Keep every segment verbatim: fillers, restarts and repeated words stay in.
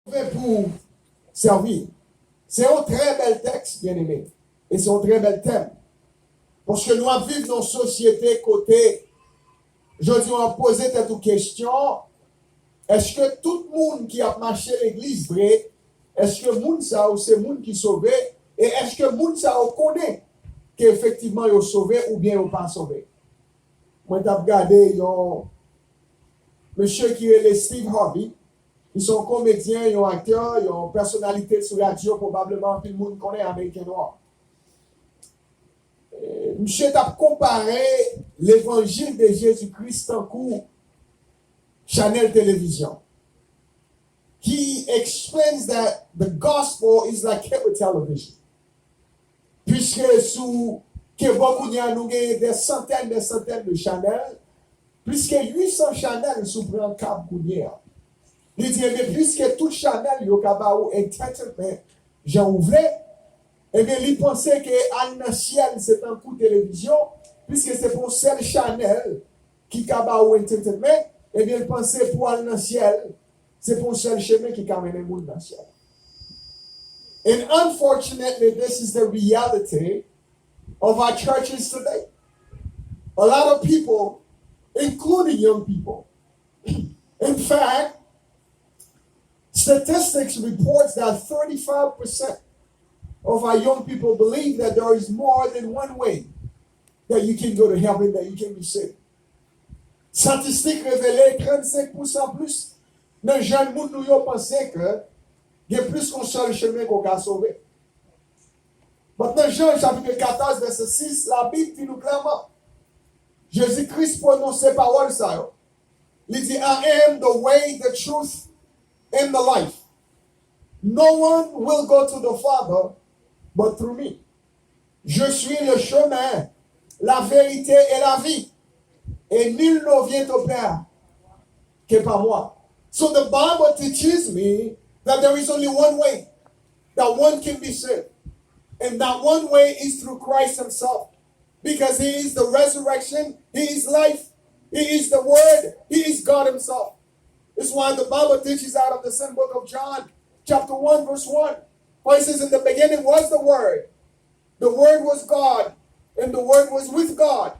Sove pou sèvi. Se yon trè bèl tèks, byeneme. E se yon trè bèl tèm. Paske nou ap viv nan yon sosyete kote, jodi a, w ap poze tèt ou kesyon, èske tout moun ki ap mache legliz vre, èske moun sa yo se moun ki sove? E èske moun sa yo konnen ke efektivman yo sove oubyen yo pa sove? Mwen t ap gade yon mesye ki rele Steve Harvey, ki se yon komedyen, yon aktè, yon pèsonalite sou radyo, pwobableman anpil moun konnen, Ameriken nwa. E, misye t ap konpare levanjil de Jezi Kris tankou chanèl televizyon. He explains that the gospel is like cable television. Piske sou kebo kounye a nou genyen dè santèn, dè santèn de chanèl, plis ke uit san chanèl si w pran kab kounye a. Li di, ebyen, piske tout chanèl yo ka ba ou entertainment jan ou vle, ebyen, li panse ke al nan syèl se tankou televizyon, piske se pa yon sèl chanèl ki ka ba ou entertainment, ebyen, li panse pou al nan syèl, se pa yon sèl chemen ki ka mennen moun nan syèl. And unfortunately, this is the reality of our churches today. A lot of people, including young people, in fact, statistics reports that thirty-five percent of our young people believe that there is more than one way that you can go to heaven, that you can be saved. Statistik revele trannsenk pousan plis nan jèn moun nou yo panse ke gen plis ke yon sèl chemen ke w ka sove. But nan Jan chapit katòz vèsè sis, Labib di nou klèman, Jezi Kris pwononse pawòl sa yo. Li di, I am the way, the truth, and the life. No one will go to the Father but through me. Je suis le chemin, la vérité et la vie. Et nul ne vient au Père que par moi. So the Bible teaches me that there is only one way that one can be saved. And that one way is through Christ Himself. Because He is the resurrection, He is life, He is the Word, He is God Himself. It's why the Bible teaches out of the same book of John, chapter one, verse one. For it says, in the beginning was the Word, the Word was God, and the Word was with God.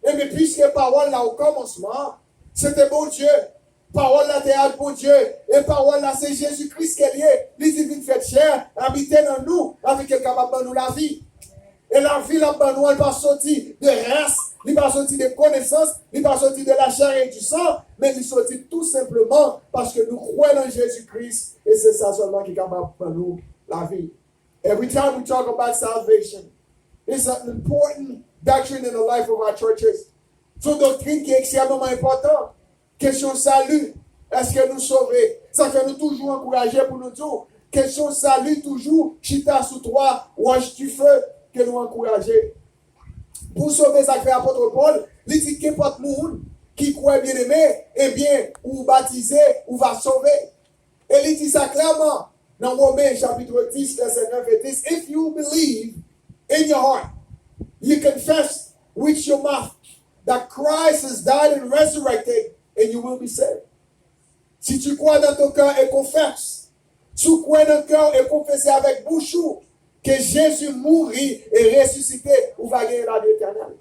Ebyen, piske pawòl la o kòmansman, se te Bondye. Pawòl la te ak Bondye, e pawòl la se Jezi Kris ke l ye. Li di l vin fèt chè, abite nan nou, afin ke l kapab ban nou lavi. E lavi l ap ban nou an, li pa soti de ras, li pa soti de konesans, li pa soti de la chair et du sang, men li soti tou senpleman paske nou kwè nan Jezi Kris, e se sa sèlman ki kapab ban nou lavi. Every time we talk about salvation, it's an important doctrine in the life of our churches. Se yon doktrin ki ekstrèmeman enpòtan. Kesyon sali, èske nou sove? Sa fè nou toujou ankouraje pou nou di w, kesyon sali toujou chita sou twa wòch dife ke nou ankouraje. Pou sove, sa k fè apot Pòl, li di, kenpòt moun ki kwè, byeneme, ebyen, ou batize, ou va sove. E li di sa klèman nan Women chapit dis, vèsè nèf e dis, if you believe in your heart, you confess with your mouth that Christ has died and resurrected, and you will be saved. Si tu crois dans ton cœur et confesses, si w kwè nan kè w e konfese avèk bouch ou ke Jezi mouri e resisite, ou va genyen lavi etènèl.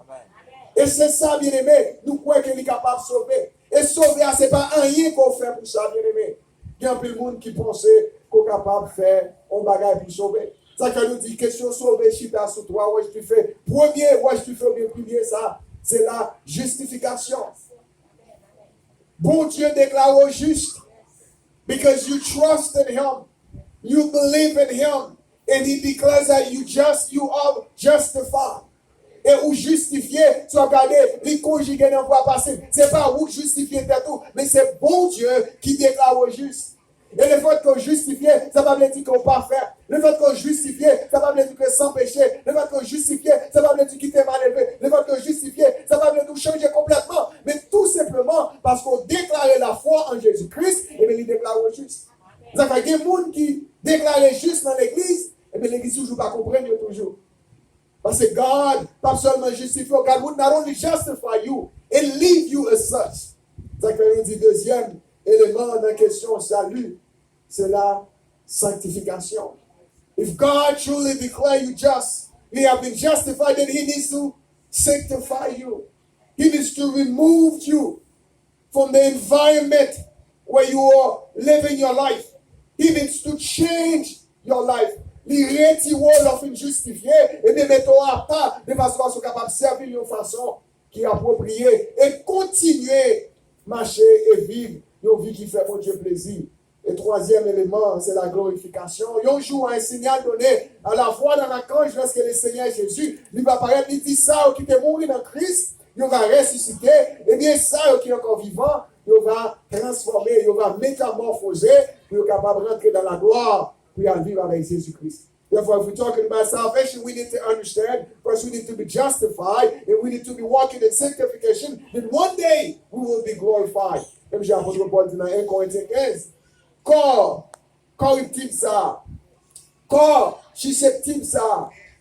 E se sa, byeneme, nou kwè ke li kapab sove. E sove a, se pa anyen ke w fè pou sa, byeneme. Gen anpil moun ki panse ke w kapab fè yon bagay pou sove. Sa fè nou di kesyon sove chita sou twa wòch dife. Premye wòch dife oubyen pilye sa, se la jistifikasyon. Bondye deklare w jis because you trust in him, you believe in him, and he declares that you just, you are justified. E ou jistifye, si w ap gade, li konjige nan vwa pase. Se pa ou k jistifye tèt ou, men se Bondye ki deklare w jis. E lefèt ke w jistifye, sa pa vle di ke w pafè. Lefèt ke w jistifye, sa pa vle di ke w san peche. Lefèt ke w jistifye, sa pa vle di ke w te malelve. Lefèt ke w jistifye, sa pa vle di w chanje konplètman. Men tou senpleman, paske w deklare lafwa an Jezi Kris, ebyen, li deklare w jis. Sa fè gen moun ki deklare jis nan legliz, ebyen, legliz toujou pa konprann yo toujou. Paske God p ap sèlman jistifye w, God would not only justify you and leave you as such. Sa k fè nou di dezyèm eleman nan kesyon sali, C'est la sanctification. If God truly declare you just, you have been justified, then he needs to sanctify you. He needs to remove you from the environment where you are living your life. He needs to change your life. Li retire w lè w fin jistifye, epi mete w apa, de fason a w kapab sèvi l yon fason ki apwopriye e kontinye mache e viv yon vi ki fè Bondye plezi. E twazyèm eleman, se la glorifikasyon. Yon jou, un signal donné à la voix d'un archange lorsque le Seigneur Jésus, li va parèt, li di sa yo ki te mouri nan Kris, yo va resisite, ebyen sa yo ki ankò vivan, yo va transfòme, yo va metamòfoze, pou yo kapab rantre dans la gloire, pou y al viv avèk Jezi Kris. Therefore, if we're talking about salvation, we need to understand, first we need to be justified, and we need to be walking in sanctification, then one day we will be glorified. Menm jan apot Pòl di nan en Korentyen kenz, kò koriptib sa a, kò siseptib sa a,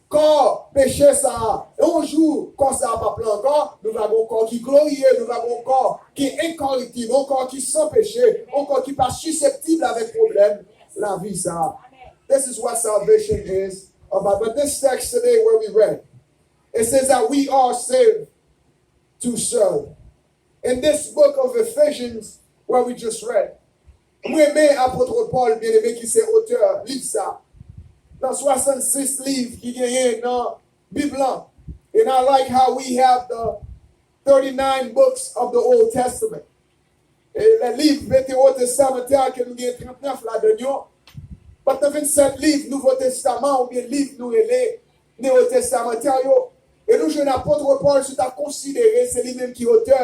kò peche sa a, yon jou kò sa a p ap la ankò, nou va gen yon kò ki gloriye, nou va gen yon kò ki enkoriptib, yon kò ki san peche, yon kò ki pa siseptib avèk pwoblèm lavi sa a. This is what salvation is about. But this text today, where we read, it says that we are saved to serve. In this book of Ephesians, where we just read, mwen renmen apot Pòl, byeneme, ki se otè liv sa. Nan swasannsis liv ki genyen nan Bib lan. And I like how we have the thirty-nine books of the Old Testament. E lè liv Vetewo Testamantè a ke nou gen trannèf ladan yo, but nan vennsèt liv Nouvo Testaman oubyen liv nou rele Newo Testamantè yo. E nou jwenn apot Pòl, si w ta konsidere se li menm ki otè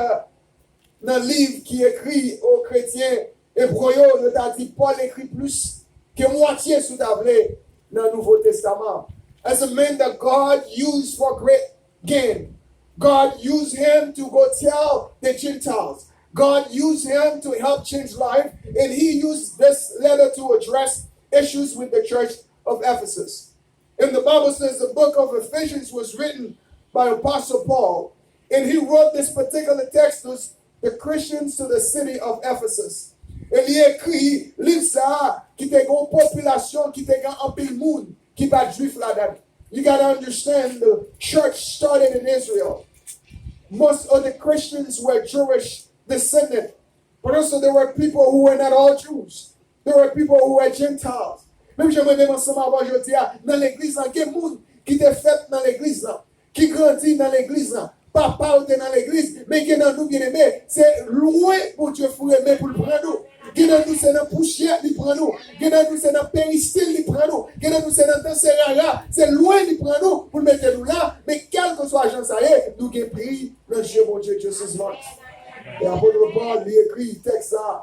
nan liv ki ekri o kretyen ebre yo, yo ta di Pòl ekri plis ke mwatye, si w ta vle, nan Nouvo Testaman. As a man that God used for great gain, God used him to go tell the Gentiles. God used him to help change life, and he used this letter to address issues with the church of Ephesus. And the Bible says the book of Ephesians was written by Apostle Paul, and he wrote this particular text to the Christians to the city of Ephesus. E li ekri liv sa a ki te gen yon popilasyon ki te gen anpil moun ki pa t jwif ladan l. You gotta understand the church started in Israel. Most of the Christians were Jewish descendant. But also there were people who were not all Jews. There were people who were Gentiles. Menm jan mwen menm ansanm avè w jodi a, nan legliz lan, gen moun ki te fèt nan legliz lan, ki grandi nan legliz lan. Papa yo te nan legliz, men gen nan nou, byeneme, se lwen Bondye foure men pou l pran nou. Gen nan nou, se nan pousyè li pran nou. Gen nan nou, se nan peristil li pran nou. Gen nan nou, se nan danse rara, se lwen li pran nou pou l mete nou la. Men kèlkeswa jan sa ye, nou gen pri nan je Bondye, just as much. E apot Pòl, li ekri tèks sa a,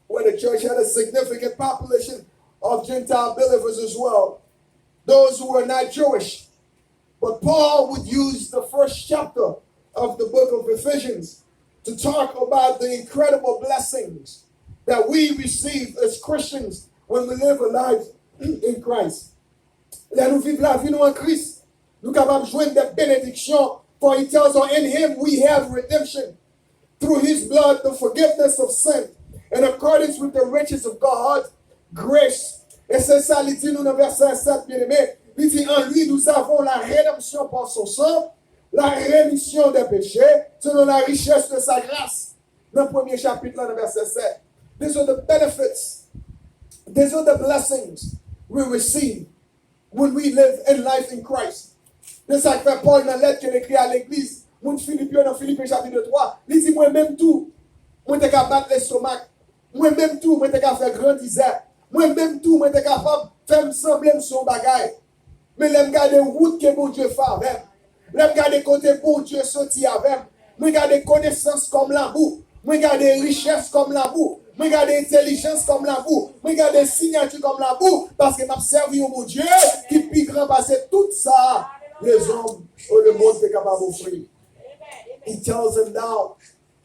where the church had a significant population of Gentile believers as well, those who were not Jewish. But Paul would use the first chapter of the book of Ephesians to talk about the incredible blessings that we receive as Christians when we live a life in Christ. Lè nou viv lavi nou an Kris, nou kapab jwenn de benediksyon. For he tells us, "In him we have redemption through his blood, the forgiveness of sin, in accordance with the riches of God, grace." E se sa li di nou nan vèsè sèt, byeneme. Li di, "En lui nous avons la rédemption par son sang, la rémission des péchés, selon la richesse de sa grâce." Nan premye chapit la, nan vèsè sèt. These are the benefits. These are the blessings we receive when we live in life in Christ. Se sa k fè Pòl nan lèt ke l ekri a legliz moun Filip yo nan Filipen chapit twa, li di, "Mwen menm tou, mwen te ka bat lestomak. Mwen menm tou, mwen te ka fè grandizè. Mwen menm tou, mwen te kapab fè m sanble m se yon bagay. Men lè m gade wout ke Bondye fè avè m, lè m gade kote Bondye soti avè m, mwen gade konesans kòm labou, mwen gade richès kòm labou, mwen gade entèlijans kòm labou, mwen gade siyati kòm labou, paske m ap sèvi yon Bondye ki pi gran pase tout sa lezòm e lemonn te kapab ofri." He tells them now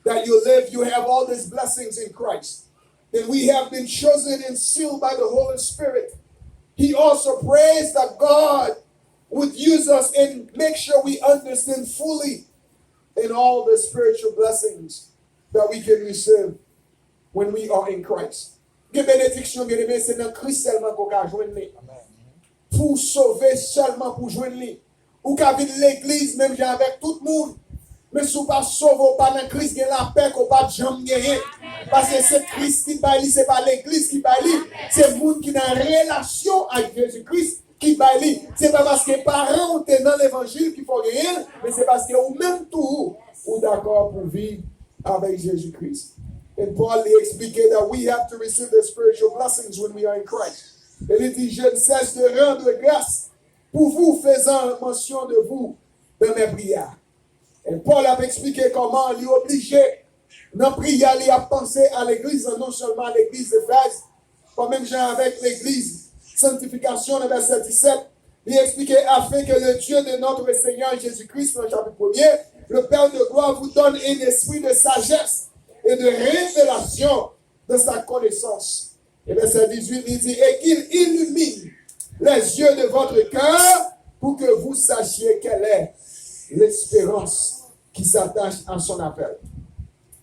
that you live, you have all these blessings in Christ. Then we have been chosen and sealed by the Holy Spirit. He also prays that God would use us and make sure we understand fully in all the spiritual blessings that we can receive when we are in Christ. Ke benediksyon, byeneme, se nan Kris sèlman ke w ka jwenn li. Pou w sove sèlman pou w jwenn li. Ou ka vin legliz menm jan avèk tout moun. Men si w pa sove, w pa nan Kris, gen lapè ke w p ap janm genyen. Paske se Kris ki bay li, se pa legliz ki bay li. Se moun ki nan relasyon ak Jezi Kris ki bay li. Se pa paske paran w te nan levanjil ki fè w genyen l, men se paske ou menm tou, ou dakò pou viv avèk Jezi Kris. And Paul li eksplike that we have to receive the spiritual blessings when we are in Christ. E li di, je ne cesse de rendre grâce pour vous, faisant mention de vous dans mes prières. E Pòl ap eksplike kòman li oblije, nan priyè li, ap panse a legliz lan, non sèlman a legliz Efèz, pa menm jan avèk legliz Sanktifikasyon nan vèsè disèt, li eksplike, afin que le Dieu de notre Seigneur Jésus-Christ, nan chapit premye, le Père de gloire, vous donne un esprit de sagesse et de révélation dans sa connaissance. E vèsè dizuit, li di, et qu'il illumine les yeux de votre cœur pour que vous sachiez quelle est l'espérance qui s'attache à son appel.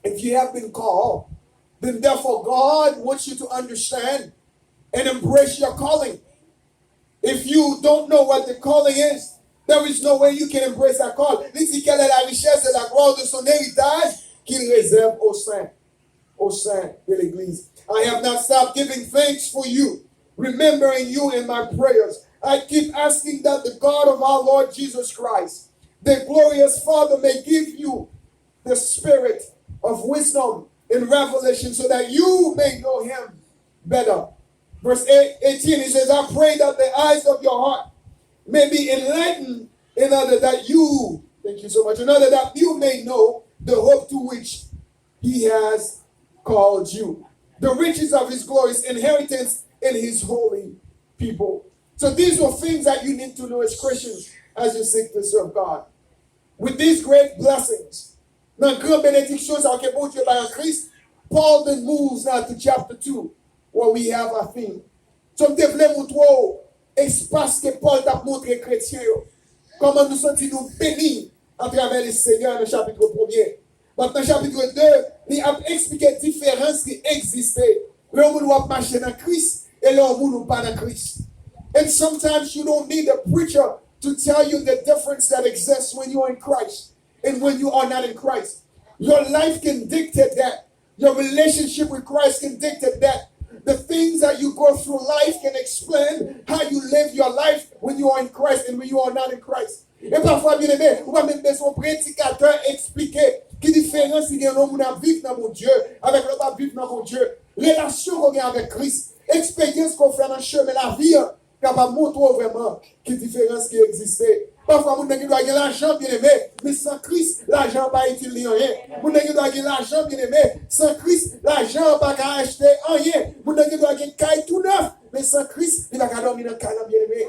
If you have been called, then therefore God wants you to understand and embrace your calling. If you don't know what the calling is, there is no way you can embrace that call. Li di, quelle est la richesse de la gloire de son héritage qu'il réserve aux saints, aux saints de l'Église. I have not stopped giving thanks for you, remembering you in my prayers. I keep asking that the God of our Lord Jesus Christ, the glorious Father, may give you the spirit of wisdom and revelation so that you may know him better. Verse eight, eighteen, he says, I pray that the eyes of your heart may be enlightened in order that you, thank you so much, in order that you may know the hope to which he has called you, the riches of his glorious inheritance in his holy people. So these are things that you need to know as Christians as you seek to serve God. With these great blessings, nan gran benediksyon sa yo ke Bondye bay an Kris, Paul then moves now to chapter two, where we have our theme. So m te vle montre w espas ke Pòl t ap montre kretyen yo. Kòman nou santi nou beni atravè le Senyè nan chapit premye. But nan chapit de, li ap eksplike diferans ki egziste lè yon moun w ap mache nan Kris e lè yon moun ou pa nan Kris. And sometimes you don't need a preacher to tell you the difference that exists when you are in Christ and when you are not in Christ. Your life can dictate that. Your relationship with Christ can dictate that. The things that you go through life can explain how you live your life when you are in Christ and when you are not in Christ. E pafwa, byeneme, ou pa menm bezwen yon predikatè eksplike ki diferans ki gen lè yon moun ap viv nan Bondye avèk lè w p ap viv nan Bondye. Relasyon ke w gen avèk Kris, eksperyans ke w fè nan chemen lavi an, kapab montre w vrèman ki diferans ki egziste. Pafwa, moun nan gen dwa gen lajan, byeneme, men san Kris, lajan an pa itil li anyen. Moun nan gen dwa gen lajan, byeneme, san Kris, lajan an pa ka achte anyen. Moun nan gen dwa gen kay tou nèf, men san Kris, li pa ka dòmi nan kay lan, byeneme.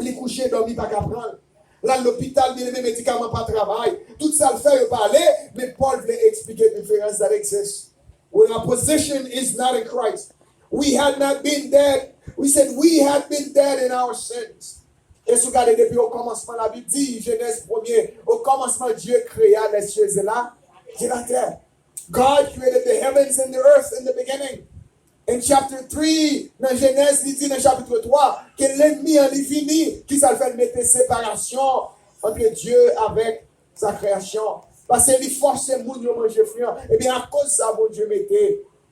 Li kouche, dòmi pa ka pran l. L al lopital, byeneme, medikaman pa travay. Tout sa l fè, yo pa ale, men Pòl vle eksplike diferans that exists. When our position is not in Christ, we had not been dead. We said we had been dead in our sins. E si w gade depi okòmansman, Labib di, Jenèz premye, au commencement, Dieu créa les cieux et la, et la terre. God created the heavens and the earth in the beginning. In chapter three, nan Jenèz, li di nan chapit twa, ke lènmi an li vini, ki sa l fè? L mete separasyon entre Dieu avec sa création. Paske li fòse moun yo manje fwi an. Ebyen, akoz sa, Bondye mete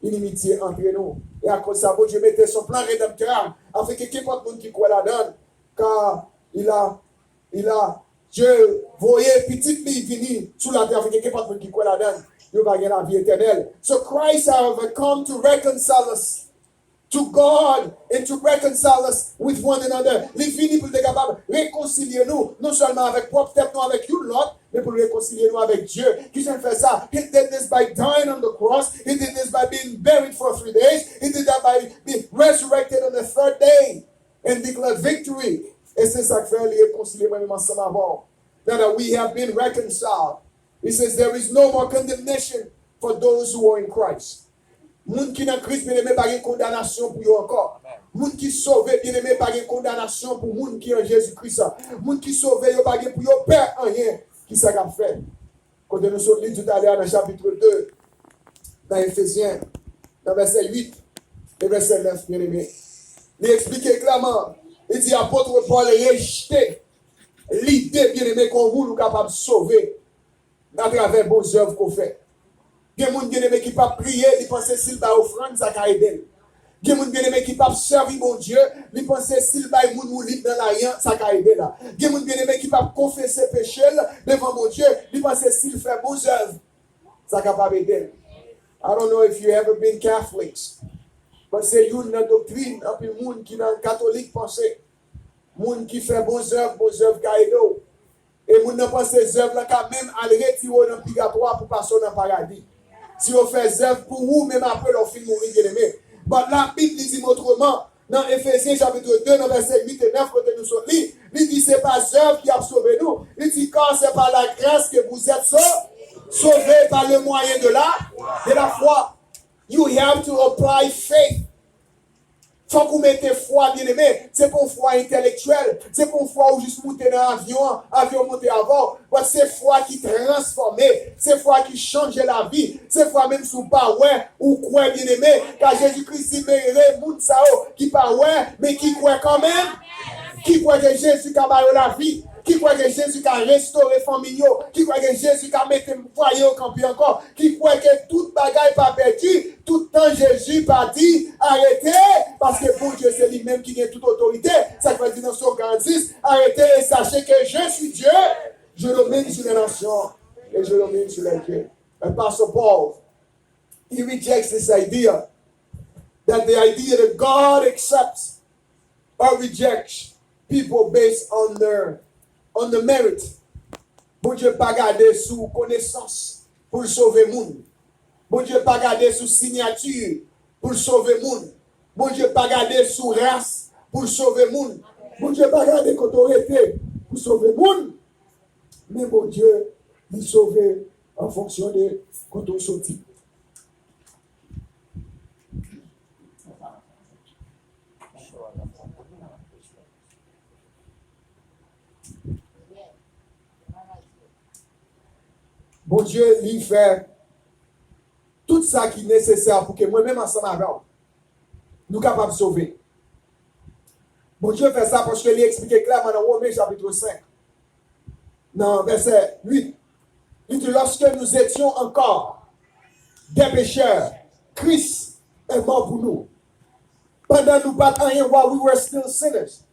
inimitye antre nou. E akoz sa, Bondye mete son plan redanmtè, afin ke kenpòt moun ki kwè ladan l, ka il a, il a, Dye voye pitit li vini sou latè, afin ke kenpòt moun ki kwè ladan l, yo va gen lavi etènèl. So Christ, however, come to reconcile us to God and to reconcile us with one another. Li vini pou l te kapab rekonsilye nou, non sèlman avèk pwòp tèt nou, avèk youn lòt, men pou l rekonsilye nou avèk Dye. Kijan l fè sa? He did this by dying on the cross. He did this by being buried for three days. He did that by being resurrected on the third day and declare victory. E se sa k fè li rekonsilye mwen menm ansanm avè w. Now that we have been reconciled, he says there is no more condemnation for those who are in Christ. Moun ki nan Kris, byeneme, pa gen kondanasyon pou yo ankò. Moun ki sove, byeneme, pa gen kondanasyon pou moun ki an Jezi Kris la. Moun ki sove yo pa gen pou yo pè anyen. Kisa k ap fèt? Kote nou sot li toutalè a nan chapit de, nan Efezyen, nan vèsè uit, E vèsè nèf, byeneme, li eksplike klèman. Li di, apot Pòl rejte lide, byeneme, ke yon moun ou kapab sove atravè bon zèv ke w fè. Gen moun, byeneme, ki p ap priye, li panse si l bay ofrann, sa ka ede l. Gen moun, byeneme, ki p ap sèvi Bondye, li panse si l bay moun woulib nan lari a, sa ka ede l. Gen moun, byeneme, ki p ap konfese peche l devan Bondye, li panse si l fè bon zèv, sa kapab ede l. I don't know if you ever been Catholics, but se youn nan doktrin anpil moun ki nan katolik panse. Moun ki fè bon zèv, bon zèv ka ede w. E moun nan panse zèv la ka menm al retire w nan pigatwa pou pase w nan paradi. Si yo fè zèv pou ou, menm apre lè w fin mouri, byeneme. But Labib li di m otreman, nan Efezyen chapit de, nan vèsè uit e nèf, kote nou sot li, li di se pa zèv ki ap sove nou. Li di, car c'est par la grâce que vous êtes sau-, sauvés par le moyen de la, de la foi. You have to apply faith. Fòk ou mete fwa, byeneme. Se pa yon fwa entèlektyèl. Se pa yon fwa ou jis moute nan avyon an, avyon an monte avè w. But se fwa ki transfòme. Se fwa ki chanje lavi. Se fwa menm si w pa wè, ou kwè, byeneme. Ka Jezi Kris di, men ere moun sa yo ki pa wè, men ki kwè kanmenm. Ki kwè ke Jezi ka ba yo lavi. Ki kwè ke Jezi ka restore fanmi yo. Ki kwè ke Jezi ka mete fwaye yo kanpe ankò. Ki kwè ke tout bagay pa pèdi. Tout tan Jezi pa di, arete, paske Bondye se li menm ki gen tout otorite. Sa k fè di nan Sòm karannsis, arete et sachez que je suis Dieu, je domine sur les nations et je domine sur les dieux. Apostle Paul, he rejects this idea that the idea that God accepts or rejects people based on their, on the merit. Bondye pa gade sou konesans pou l sove moun. Bondye pa gade sou siyati pou l sove moun. Bondye pa gade sou ras pou l sove moun. Bondye pa gade kote w rete pou sove moun. Men Bondye, li sove an fonksyon de kote w soti. Bondye, li fè tout sa ki nesesè pou ke mwen menm ansanm avè w, nou kapab sove. Bondye fè sa paske li eksplike klèman nan Women chapit senk, nan vèsè uit, li di, lorsque nous étions encore des pécheurs, Christ est mort pour nous. Pandan nou pa t anyen, while we were still sinners,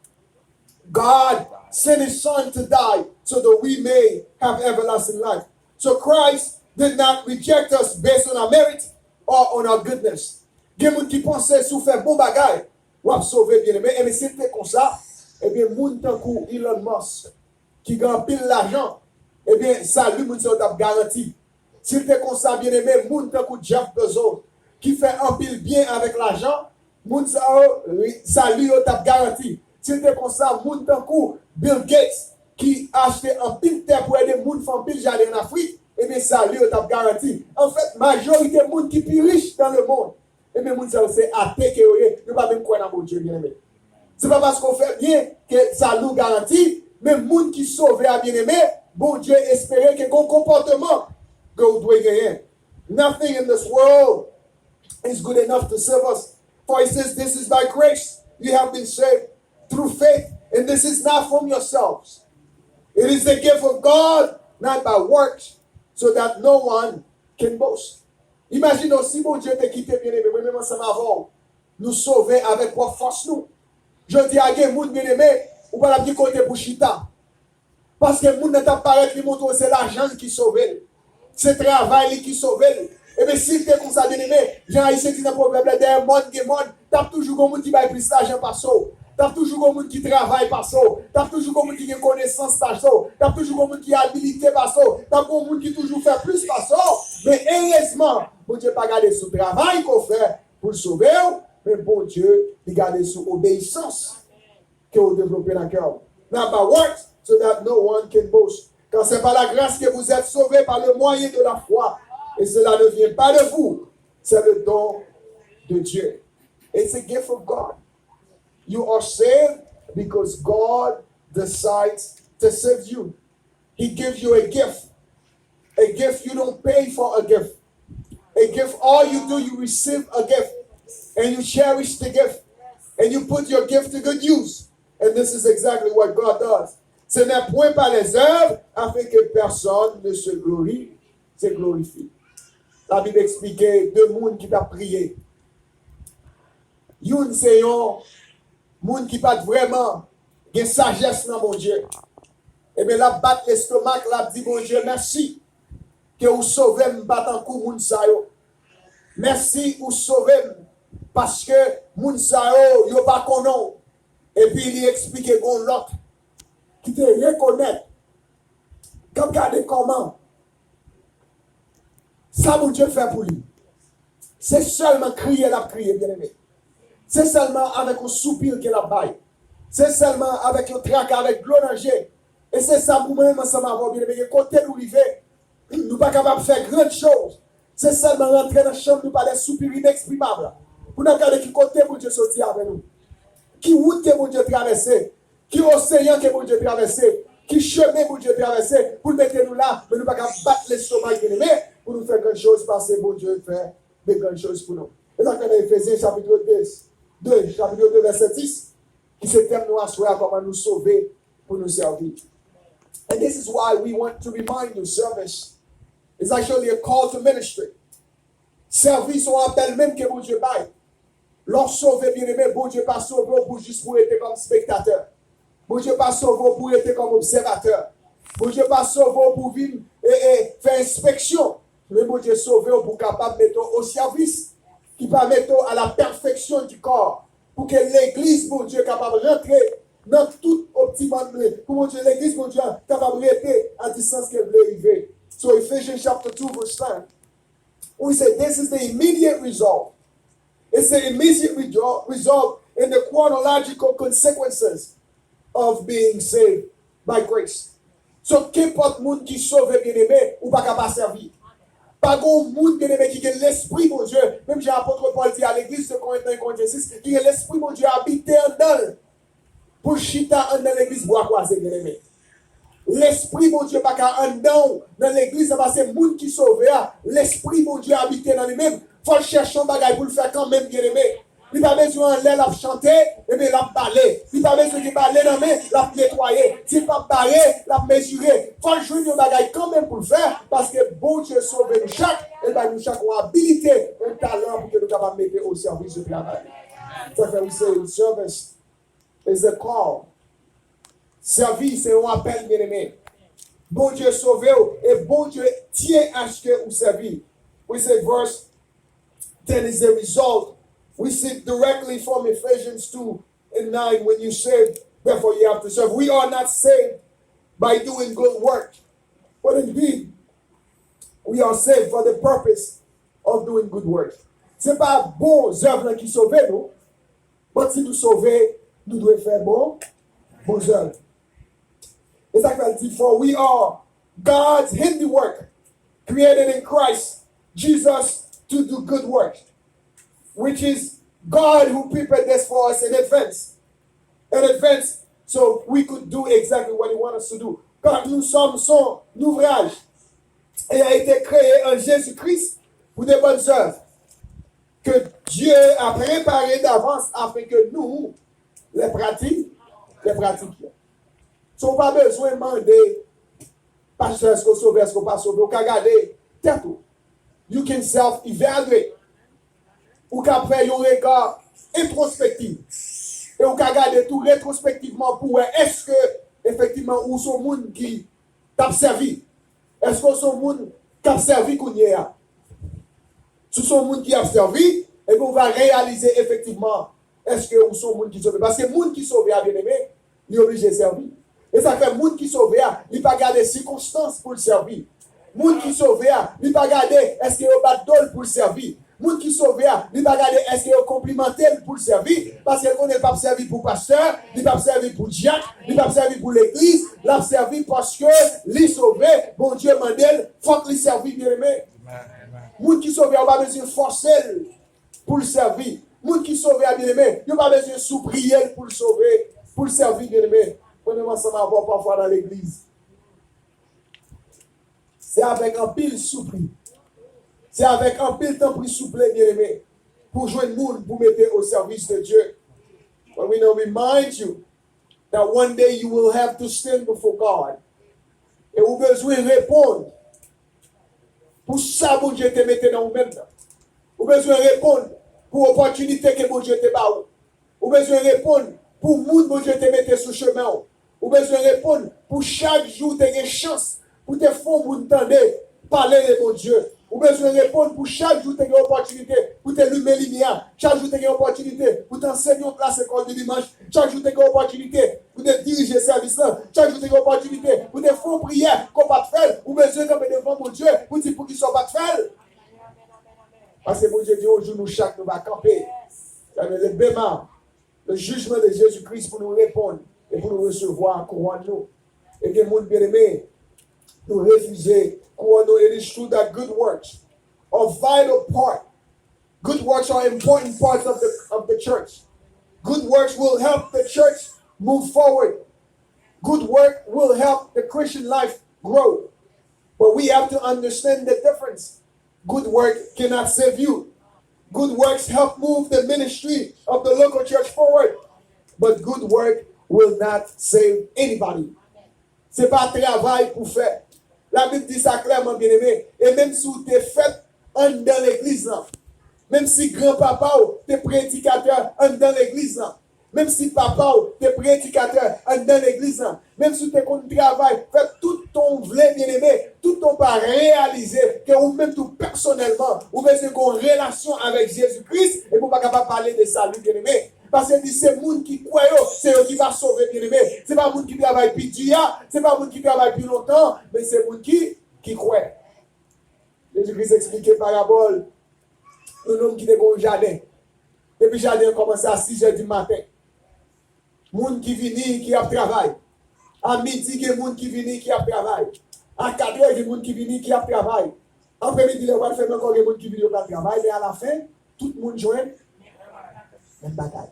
God sent his son to die so that we may have everlasting life. So Christ did not reject us based on our merit or on our goodness. Gen moun ki panse si w fè bon bagay, w ap sove, byeneme. Ebyen, si l te konsa, ebyen, moun tankou Elon Musk, ki gen anpil lajan, ebyen, sali moun sa yo t ap garanti. Si l te konsa, byeneme, moun tankou Jeff Bezos, ki fè anpil byen avèk lajan, moun sa yo, sali yo t ap garanti. Si l te konsa, moun tankou Bill Gates, ki achte anpil tè pou ede moun fè anpil jaden ann Afrik, ebyen, sali yo t ap garanti. Anfèt, majorite moun ki pi rich dans le monde, ebyen, moun sa yo se ate ke yo ye, yo pa menm kwè nan Bondye, byeneme. Se pa paske w fè byen ke sali w garanti, men moun ki sove a, byeneme, Bondye espere ke gen yon konpòteman ke w dwe genyen. Nothing in this world is good enough to save us. For he says, this is by grace you have been saved through faith, and this is not from yourselves. It is the gift of God, not by works, so that no one can boast. Imajine w si Bondye te kite, byeneme, mwen menm ansanm avè w, nou sove avèk pwòp fòs nou. Jodi a, gen moun, byeneme, ou pa t ap gen kote pou chita. Paske moun nan t ap parèt, li montre w se lajan l ki sove l. Se travay li ki sove l. Ebyen, si l te konsa, byeneme, jan Ayisyen di nan pwovèb la, dèyè mòn gen mòn, t ap toujou gen moun ki bay plis lajan pase w. T ap toujou gen moun ki travay pase w. T ap toujou gen moun ki gen konesans pase w. T ap toujou gen moun ki abilite pase w. T ap gen moun ki toujou fè plis pase w. Men erezman, Bondye pa gade sou travay ke w fè pou l sove w, men Bondye, li gade sou obeyisans ke w devlope nan kè w. Not by works, so that no one can boast. Car c'est par la grâce que vous êtes sauvés par le moyen de la foi. Et cela ne vient pas de vous, c'est le don de Dieu. It's a gift of God. You are saved because God decides to save you. He gives you a gift. A gift, you don't pay for a gift. A gift, all you do, you receive a gift. and you cherish the gift, and you put your gift to good use. And this is exactly what God does. Ce n'est point par les œuvres, afin que personne ne se glorifie, se glorifie. Labib eksplike de moun ki t ap priye. Youn se yon moun ki pa t vrèman gen sajès nan Bondye. Ebyen, l ap bat lestomak, l ap di Bondye mèsi ke ou sove m, m pa tankou moun sa yo. Mèsi ou sove m, paske moun sa yo, yo pa konnen w. Epi li eksplike gon lòt ki te rekonèt, k ap gade kòman sa Bondye fè pou li. Se sèlman kriye l ap kriye, byeneme. Se sèlman avèk yon soupi ke l ap bay. Se sèlman avèk yon traka, avèk dlo nan je. E se sa pou mwen menm ansanm avè w, byeneme, gen kote nou rive, nou pa kapab fè gran choz. Se sèlman rantre nan chanm nou pa de soupir ineksprimab. Pou n ap gade ki kote Bondye soti avè nou. Ki wout ke Bondye travèse. Ki oseyan ke Bondye travèse. Ki chemen Bondye travèse pou l mete nou la, men nou pa ka bat lestomak, byeneme, pou nou fè gran choz, paske Bondye fè de gran choz pou nou. E sa k fè nan Efezyen chapit de, de, chapit de, vèsè dis, ki se tèm nou aswè a, kòman nou sove pou nou sèvi. And this is why we want to remind you, service is actually a call to ministry. Sèvi se yon apèl menm ke Bondye bay. Lè w sove, byeneme, Bondye pa sove w pou jis pou rete kòm spektatè. Bondye pa sove w pou rete kòm obsèvatè. Bondye pa sove w pou vin e, e fè enspeksyon. Men Bondye sove w pou kapab mete w o sèvis, ki pa mete w à la perfection du corps, pou ke legliz Bondye kapab rantre nan tout optimum li, pou Bondye, legliz Bondye a kapab rete a distans ke l vle rive. So Ephesians chapter two verse nine, we say this is the immediate result. It's the immediate result, result in the chronological consequences of being saved by grace. So, kenpòt moun ki sove, byeneme, ou pa ka pa sèvi. Pa gen yon moun, byeneme, ki gen lespri Bondye, menm jan apot Pòl di a legliz de Korent nan Korent sis, ki gen lespri Bondye abite anndan l. Pou l chita anndan legliz bwa kwaze, byeneme. Lespri Bondye pa ka anndan w nan legliz la, paske moun ki sove a, lespri Bondye abite nan li menm. Fò l chèche yon bagay pou l fè kanmenm, byeneme. Li pa bezwen anlè l ap chante, ebyen l ap bale. Li pa bezwen gen bale nan men, l ap netwaye. Si l p ap bare, l ap mezire. Fò l jwenn yon bagay kanmenm pou l fè, paske Bondye sove nou chak, e l bay nou chak yon abilite, yon talan pou ke nou kapab mete o sèvis de travay. Sa fè wi se yon service. Is a call. Sèvi se yon apèl, byeneme. Bondye sove w e Bondye tyen aske ou sèvi. We say verse ten is the result. We see directly from Ephesians two and nine, when you save, therefore you have to serve. We are not saved by doing good work, but indeed, we are saved for the purpose of doing good work. Se pa bon zèv lan ki sove nou, but si nou sove, nou dwe fè bon, bon zèv. E sa k fè l di, for we are God's handiwork, created in Christ Jesus to do good work, which is God who prepared this for us in advance. In advance, so we could do exactly what he wants us to do. Car nous sommes son ouvrage, ayant été créés en Jésus-Christ pour de bonnes œuvres que Dieu a préparées d'avance afin que nous les pratiquions, les pratiquions. So, ou pa bezwen mande, pastè, èske w sove, èske w pa sove? Ou ka gade tèt ou. You can self-evaluate. Ou ka fè yon rega entwospektif. E ou ka gade tou retwospektivman pou wè èske efektivman ou se yon moun ki t ap sèvi. Èske w se yon moun k ap sèvi kounye a? Si w se yon moun ki ap sèvi, ebyen ou va reyalize efektivman èske ou se yon moun ki sove. Paske moun ki sove a, byeneme, li oblije sèvi. E sa k fè moun ki sove a, li pa gade sikonstans pou l sèvi. Moun ki sove a, li pa gade èske yo bat do l pou l sèvi. Moun ki sove a, li pa gade èske yo konplimante l pou l sèvi, paske l konnen l p ap sèvi pou pastè, li p ap sèvi pou dyak, li p ap sèvi pou legliz, l ap sèvi paske li sove, Bondye mande l, fòk li sèvi, byeneme. Moun ki sove a, ou pa bezwen fòse l pou l sèvi. Moun ki sove a, byeneme, yo pa bezwen soupriye l pou l sove, pou l sèvi, byeneme. Mwen menm ansanm avè w pafwa nan legliz. Se avèk anpil soupli. Se avèk anpil tanpri souple, byeneme. pou jwenn moun pou mete au service de Dieu. But we know, remind you that one day you will have to stand before God. E ou bezwen reponn pou sa Bondye te mete nan ou menm nan. Ou bezwen reponn pou opòtinite ke Bondye te ba ou. Ou bezwen reponn pou moun Bondye te mete sou chemen w. Ou bezwen reponn pou chak jou te gen chans pou te fè yon moun tande pale de Bondye. Ou bezwen reponn pou chak jou te gen opòtinite pou te limen limyè. Chak jou te gen opòtinite pou te anseye yon klas lekòl de dimanch. Chak jou te gen opòtinite pou te dirije sèvis lan. Chak jou te gen opòtinite pou te fè yon priyè ke w pa t fè l. Ou bezwen kanpe devan Bondye pou di poukisa w pa t fè l. Paske Bondye di yon jou nou chak nou va kanpe. Sa vle di bema, le jijman de Jezi Kris pou nou reponn e pou nou resevwa kouwòn nou. E gen moun byeneme, nou refize kouwòn nou. It is true that good works are vital part. Good works are important parts of the, of the church. Good works will help the church move forward. Good work will help the Christian life grow. But we have to understand the difference. Good work cannot save you. Good works help move the ministry of the local church forward. But good work will not save anybody. Se pa travay pou fè. Labib di sa klèman, byeneme. E menm si w te fèt anndan legliz lan, menm si granpapa w te predikatè anndan legliz lan, menm si papa w te predikatè anndan legliz lan, menm si w te konn travay, fè tout tan w vle, byeneme, tout tan w pa reyalize ke ou menm tou pèsonèlman, ou bezwen gen yon relasyon avèk Jezi Kris, epi w pa kapab pale de sali, byeneme. Paske di se moun ki kwè yo, se yo ki va sove, byeneme. Se pa moun ki travay pi di a, se pa moun ki travay pi lontan, men se moun ki, ki kwè. Jezi Kris eksplike parabòl yon nonm ki te gen yon jaden. Depi jaden an kòmanse a sizè di maten, moun ki vini, ki ap travay. A midi, gen moun ki vini, ki ap travay. A katrè, gen moun ki vini, ki ap travay. Aprèmidi, lè w pral fèmen ankò, gen moun ki vini, yo pral travay. Men alafen, tout moun jwenn menm bagay.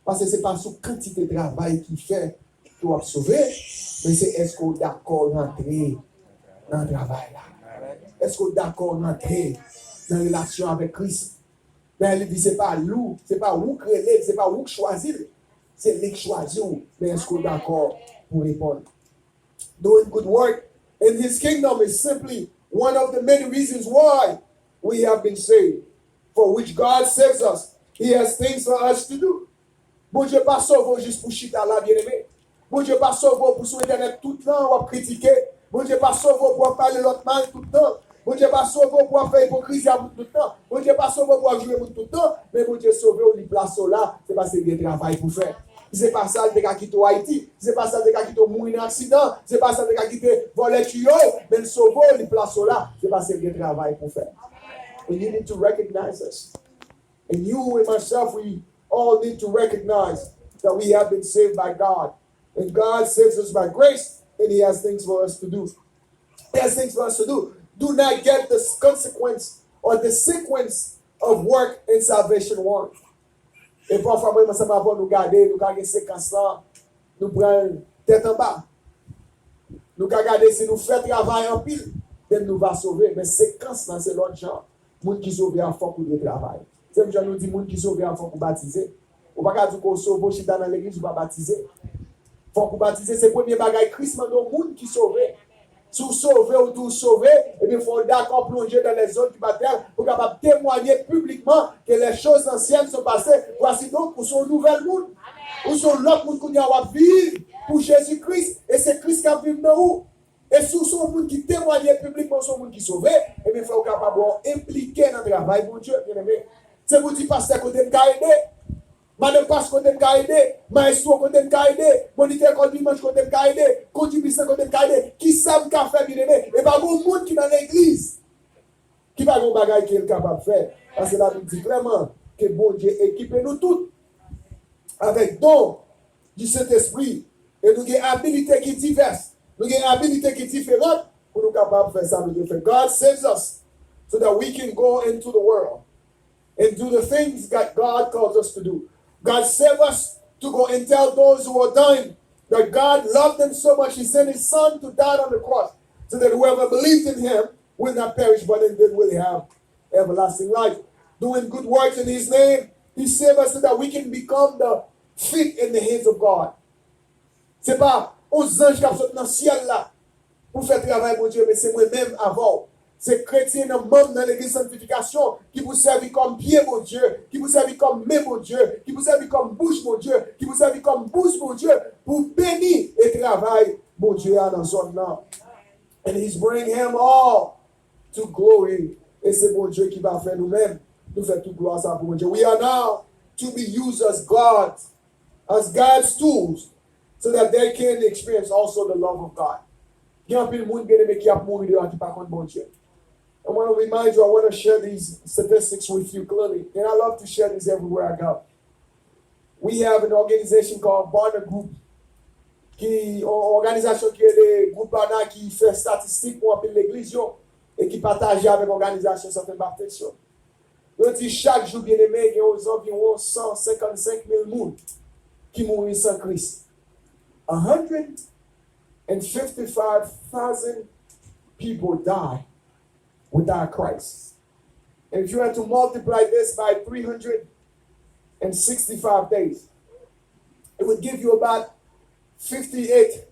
Paske se pa sou kantite travay ki fè ke w ap sove, men se èske w dakò rantre nan travay la? Èske w dakò rantre nan relasyon avèk Kris? Men li di se pa ou, se pa ou k rele l, se pa ou k chwazi l. Se li k chwazi w, men èske w dakò pou reponn? Doing good work in his kingdom is simply one of the many reasons why we have been saved. For which God saves us, he has things for us to do. Bondye pa sove w jis pou chita la, byeneme. Bondye pa sove w pou sou entènèt tout tan w ap kritike. Bondye pa sove w pou w ap pale lòt mal tout tan. Bondye pa sove w pou w ap fè ipokrizi a moun tout tan. Bondye pa sove w pou w ap joure moun tout tan. Men Bondye sove w, li plase w la, se paske gen travay pou fè. Si se pa sa, li te ka kite w Ayiti. Si se pa sa, li te ka kite w mouri nan aksidan. Si se pa sa, li te ka kite vòlè tiye w. Men li sove w, li plase w la, se paske gen travay pou fè. And you need to recognize this. And you and myself, we all need to recognize that we have been saved by God. And God saves us by grace, and He has things for us to do. He has things for us to do. Do not get the consequence or the sequence of work and salvation wrong. E pafwa, mwen, ansanm avè w, nou gade, nou ka gen sekans lan, nou pran l tèt anba. Nou ka gade si nou fè travay anpil, then nou va sove. Men sekans lan, se lòt jan. Moun ki sove a, fòk ou dwe travay. Se menm jan nou di moun ki sove a, fòk ou batize. Ou pa ka di ke w sove, w chita nan legliz, ou pa batize. Fòk ou batize, se premye bagay Kris mande w, moun ki sove. Si w sove, ou di w sove, ebyen fò w dakò plonje dans les eaux du baptême pou w kapab temwaye piblikman que les choses anciennes sont passées, voici donc ou se yon nouvèl moun. Ou se yon lòt moun kounye a, w ap viv pou Jezi Kris, e se Kris k ap viv nan ou. E si w se yon moun ki temwaye piblikman w se yon moun ki sove, ebyen fò w kapab wè w enplike nan travay Bondye, byeneme. Se pou di, pastè, kote m ka ede? Madanm pastè, kote m ka ede? Mayestwo, kote m ka ede? Monitè lekòl dimanch, kote m ka ede? Kondui bis lan, kote m ka ede? Kisa m ka fè, byeneme? E pa gen moun ki nan legliz ki pa gen yon bagay ke l kapab fè. Paske Labib di klèman ke Bondye ekipe nou tout avèk don du Saint-Esprit. E nou gen abilite ki divès, nou gen abilite ki diferan pou nou kapab fè sa nou dwe fè. God saves us so that we can go into the world and do the things that God calls us to do. God saved us to go and tell those who are dying that God loved them so much, He sent His Son to die on the cross, so that whoever believes in Him will not perish, but indeed will have everlasting life. doing good works in His name. He saved us so that we can become the feet and the hands of God. Se pa yon zanj k ap sot nan syèl la pou fè travay Bondye, men se mwen menm avè w. Se kretyen nan manm nan legliz sanktifikasyon ki pou sèvi kòm pye Bondye, ki pou sèvi kòm men Bondye, ki pou sèvi kòm bouch Bondye, ki pou sèvi kòm bous Bondye pou beni e travay Bondye a nan zòn nan. And he's bring him all to glory. E se Bondye ki va fè nou menm nou fè tout glwa sa pou Bondye. We are now to be used as God, as God's tools, so that they can experience also the love of God. Gen anpil moun, byeneme, ki ap mouri deyò ki pa konn Bondye. I want to remind you, I want to share these statistics with you clearly. And I love to share these everywhere I go. We have an organization called Barna Group, ki yon òganizasyon ki rele Gwoup Barna ki fè statistik pou anpil legliz yo e ki pataje avèk òganizasyon Southern Baptist yo. Yo di chak jou, byeneme, gen ozanviwon san senkannsenk mil moun ki mouri san Kris. A hundred and fifty-five thousand people die without Christ. And if you had to multiply this by three hundred sixty-five days, it would give you about fifty-eight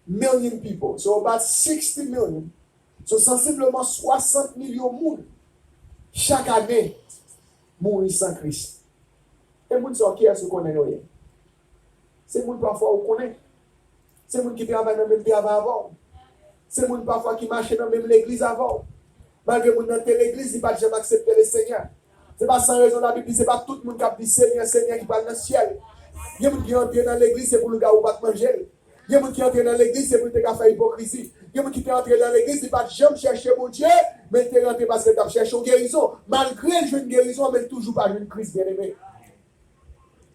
million people. So about sixty million. So sansibleman swasant milyon moun chak ane mouri san Kris. E moun sa yo, kiyès ou konnen yo ye? Se moun pafwa ou konnen. Se moun ki travay nan menm travay avè w. Se moun pafwa ki mache nan menm legliz avè w. Malgre moun nan te legliz, li pa t janm aksepte Lesenyè. Se pa san rezon Labib di se pa tout moun k ap di Senyè, Senyè ki pral nan syèl. Gen moun ki antre nan legliz se pou lougawou pa t manje l. Gen moun ki antre nan legliz se pou l te ka fè ipokrizi. Gen moun ki te antre nan legliz, li pa t janm chèche Bondye, men l te rantre paske l t ap chèche yon gerizon. Malgre l jwenn gerizon an, men l toujou pa jwenn Kris, byeneme.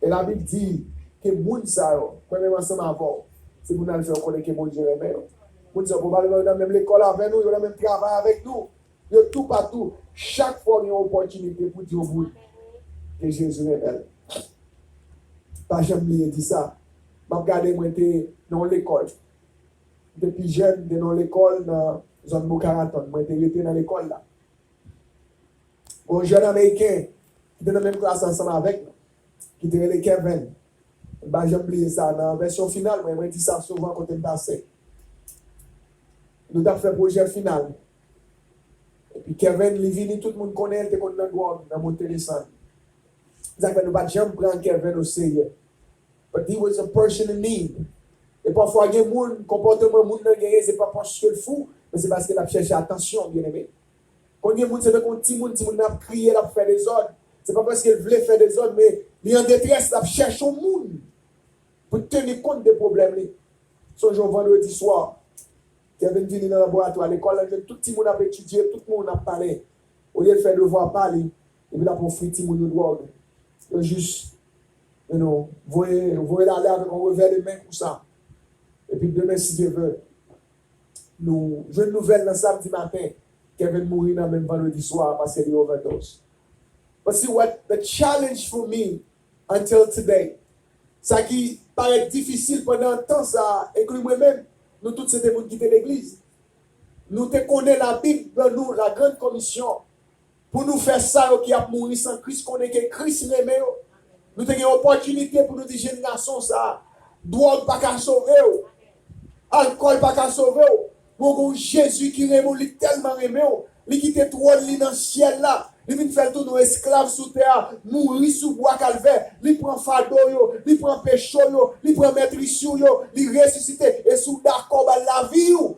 E Labib di ke moun sa yo, mwen menm ansanm avè w, se pou n al fè yo konnen ke Bondye renmen yo. Moun sa yo, pwobableman yo nan menm lekòl avè nou, yo nan menm travay avèk nou, yo toupatou. Chak fwa w gen yon opòtinite pou di yon moun ke Jezi renmen l, pa janm bliye di sa. M ap gade, mwen te nan yon lekòl. M te pi jèn, m te nan yon lekòl nan zòn Boca Raton. Mwen te rete nan lekòl la. Yon jèn Ameriken ki te nan menm klas ansanm avèk nou, ki te rele Kevin. M pa janm bliye sa, nan vèsyon final mwen, mwen di sa souvan kote m pase. Nou t ap fè pwojè final. Epi Kevin, li vini, tout moun konnen l te konn nan dwòg, nan monte desann. Sa k fè nou pa t janm pran Kevin oserye. But he was a person in need. E pafwa gen moun, konpòteman moun nan genyen, se pa paske l fou, men se paske l ap chèche atansyon, byeneme. Konn gen moun, se tankou yon timoun, timoun nan ap kriye, l ap fè dezòd. Se pa paske l vle fè dezòd, men li an detrès, l ap chèche yon moun pou teni kont de pwoblèm li. Sonje yon vandredi swa, Kevin vini nan laboratwa lekòl la, l jwenn tout timoun ap etidye, tout moun ap pale. Olye l fè devwa pa li, epi l ap ofri timoun yo dwòg. Yo jis, you know, voye, voye l ale avèk yon revè de men konsa. Epi demen, si Dye vle, nou jwenn nouvèl nan samdi maten, Kevin mouri nan menm vandredi swa paske li overdose. But see what the challenge for me until today. Sa ki parèt difisil pandan tan sa a, enkli mwen menm, nou tout se te moun ki te legliz. Nou te konnen Labib ban nou la grande commission pou nou fè sa yo ki ap mouri san Kris konnen ke Kris renmen yo. Nou te gen opòtinite pou nou di jenn gason sa a, dwòg pa ka sove w. Alkòl pa ka sove w. Bon, gen yon Jezi ki renmen w, li tèlman renmen w, li kite twòn li nan syèl la. Li vin fè l tounen yon esklav sou tè a, mouri sou bwa Kalvè. Li pran fado yo, li pran peche w yo, li pran mètris ou yo, li resisite. E si w dakò ba l lavi w,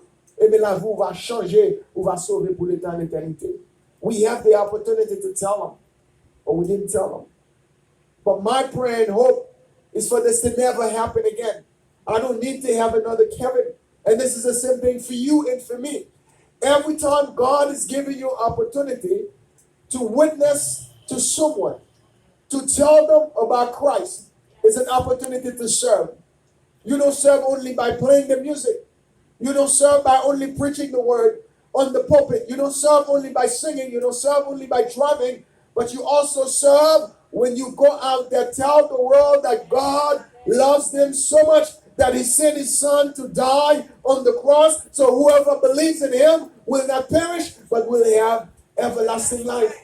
ebyen lavi w va chanje, ou va sove pou letan, letènite. We have the opportunity to tell them, but we didn't tell them. But my prayer and hope is for this to never happen again. I don't need to have another Kevin. And this is the same thing for you and for me. Every time God is giving you opportunity to witness to someone, to tell them about Christ, it's an opportunity to serve. You don't serve only by playing the music. You don't serve by only preaching the word on the pulpit. You don't serve only by singing. You don't serve only by driving. But you also serve when you go out there, tell the world that God loves them so much that he sent his son to die on the cross. So whoever believes in him will not perish, but will have everlasting life.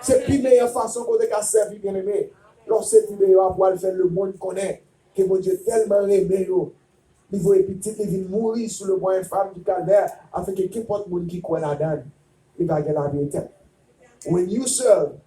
Se pi meyè fason ke w te ka sèvi, byeneme. Lè w sèvi deyò a, pou al fè lemonn konnen ke Bondye tèlman renmen yo, li voye pitit li vin mouri sou le bois infâme du calvaire, afin ke kenpòt moun ki kwè ladan l, li va gen lavi etènèl. When you serve,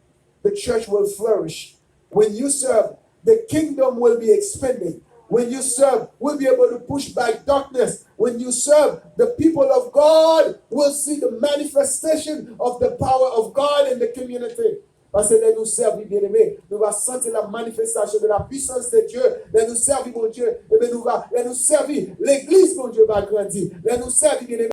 the church will flourish. When you serve, the kingdom will be expanded. When you serve, we'll be able to push back darkness. When you serve, the people of God will see the manifestation of the power of God in the community. Paske lè nou sèvi, byeneme, nou va santi la manifestation de la puissance de Dieu. Lè nou sèvi Bondye, ebe nou va, lè nou sèvi, legliz Bondye va grandi. Lè nou sèvi, byeneme,